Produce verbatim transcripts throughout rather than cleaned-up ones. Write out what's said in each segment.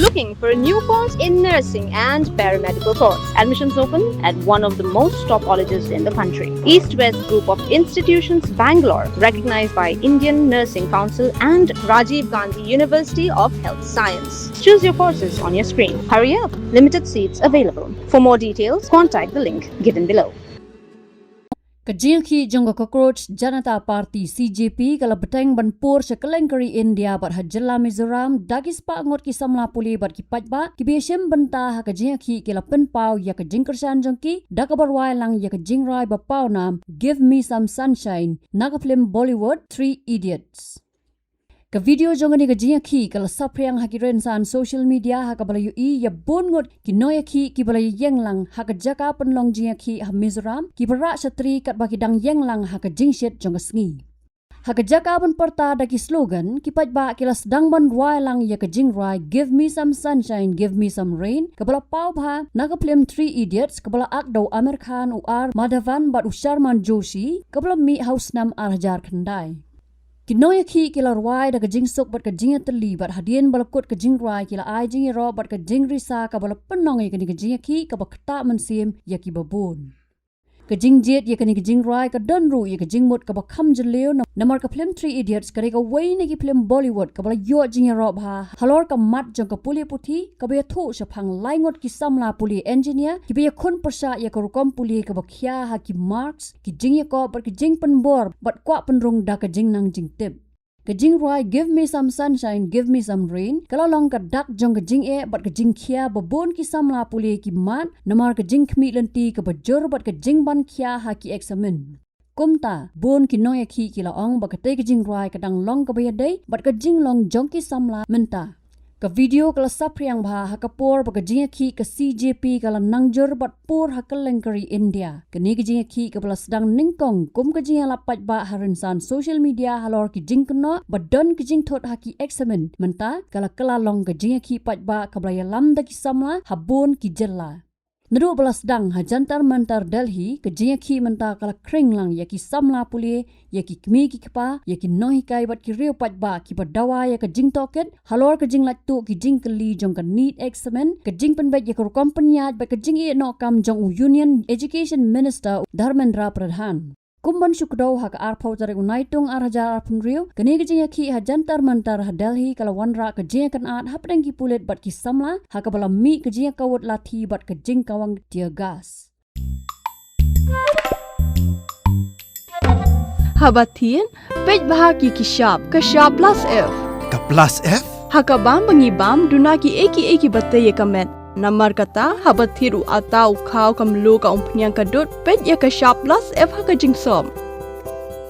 Looking for a new course in nursing and paramedical course? Admissions open at one of the most top colleges in the country. East West Group of Institutions, Bangalore, recognized by Indian Nursing Council and Rajiv Gandhi University of Health Science. Choose your courses on your screen. Hurry up, limited seats available. For more details, contact the link given below. Ka jingïakhih jong ka Cockroach Janata Party, C J P, ka la bteng ban pur sha kylleng ka ri India bad ha jylla Mizoram da ki spah ngut ki samla pule bad ki paidbah kiba ïashim bynta ha ka jingïakhih ki la pynpaw ïa ka jingkyrshan jong ki da kaba rwai lang ïa ka jingrwai ba pawnam Give Me Some Sunshine na ka film Bollywood Three Idiots. Ka video jong kane ka jingïakhih ka la saphriang ha ki rynsan social media ha kaba la ïohi ïa bun ngut ki nongïakhih kiba la ïeng lang ha ka jaka pynlong jingïakhih ha Mizoram, kiba rah shatri katba ki dang ïeng lang ha ka jingshit jong ka sngi. Ha ka jaka ban pyrta da ki slogan, ki paidbah ki la sdang ban rwai lang ïa ka jingrwai Give Me Some Sunshine, Give Me Some Rain, kaba la paw bha na ka film Three Idiots, kaba la act da u Aamir Khan, u R Madhavan bad u Sharman Joshi, kaba la mih ha u snem ar hajar khyndai. Ki nongïakhih ki la rwai da ka jingsuk bad ka jingïatylli bad hadien ba la kut ka jingrwai ki la ai jingïaroh bad ka jingrisa kaba la pynlong ïa kane ka jingïakhih kaba ktah mynsiem ïa kiba bun. Ka jingjied ïa kane ka jingrwai ka don ruh ïa ka jingmut kaba kham jylliew na-, namar ka film Three Idiots ka dei kawei na ki film Bollywood kaba la ïoh jingïaroh bha halor ka mat jong ka pule puthi kaba ïathuh shaphang lai ngut ki samla pule engineer kiba ïakhun pyrshah ïa ka rukom pule kaba khia ha ki marks, ki jingïakop bad ki jingpynbor bad kwah pynrung da ka jingnang jingtip. Ka jingrwai Give Me Some Sunshine, Give Me Some Rain ka la long ka dak jong ka jingeh bad ka jingkhia ba bun ki samla pule ki mad namar ka jingkhmih lynti kaba jur bad ka jingban khia ha ki eksamin. Kumta, bun ki nongïakhih ki la ong ba katei ka jingrwai ka dang long kaba ïadei bad ka jinglong jong ki samla mynta. Ka video ka la saphriang bha ha ka por ba ka jingïakhih ka C J P ka la nang jur bad pur ha kylleng ka ri India. Kane ka jingïakhih kaba la sdang nyngkong kum ka jingïalap paidbah ha rynsan social media halor ki jingkynnoh ba don ki jingthut ha ki eksamin. Mynta ka la kylla long ka jingïakhih paidbah kaba la ïalam da ki samla ha bun ki jylla. Naduh ba la sdang ha Jantar Mantar Delhi, ka jingïakhih mynta ka la khring lang ïa ki samla pule, ïa ki kmie ki kpa, ïa ki nonghikai bad ki riew paidbah kiba dawa ïa ka jingtohkit halor ka jinglait tuh ki jingkylli jong ka NEET eksamin, ka jingpynbeit ïa ka rukom pynïaid bad ka jingïehnoh kam jong u Union Education Minister Dharmendra Pradhan. Kum ban shu kdew, ha ka arphew tarik u Naitung ar hajar arphew hynriew, kane ka jingïakhih ha Jantar Mantar ha Delhi ka la wanrah ka jingïakynad hapdeng ki pulit bad ki samla ha kaba la mih ka jingïakawut lathi bad ka jingkawang tear gas. Haba thied, peit bha ki ki shap, ka shap plus F. Ka plus F? Ha ka bam ba ngi bam, duna ki ei ki ei kiba tei ïa ka met. Namar kata, haba thied u atta, u khaw, ka mluh, ka umphniang, ka dud, peit ïa ka shap plus F ha ka jingsop.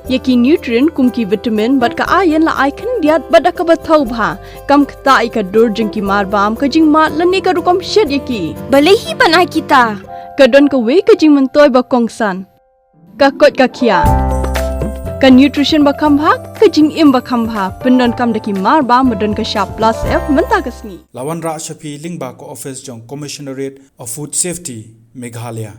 Ïa ki nutrient kum ki vitamin bad ka iron la ai khyndiat bad da kaba thaw bha. Kam ktah ïa ka dur jong ki mar bam, ka jingmad lane ka rukom shet ïa ki. Balei hi ban ai kita? Ka don kawei ka jingmyntoi ba kongsan. Ka koit ka khiah. Ka nutrition ba kham bha, ka jingim ba kham bha. Pyndonkam da ki mar bam ba don ka shap plus F mynta ka sngi. La wanrah sha phi lyngba ka office jong Commissionerate of Food Safety, Meghalaya.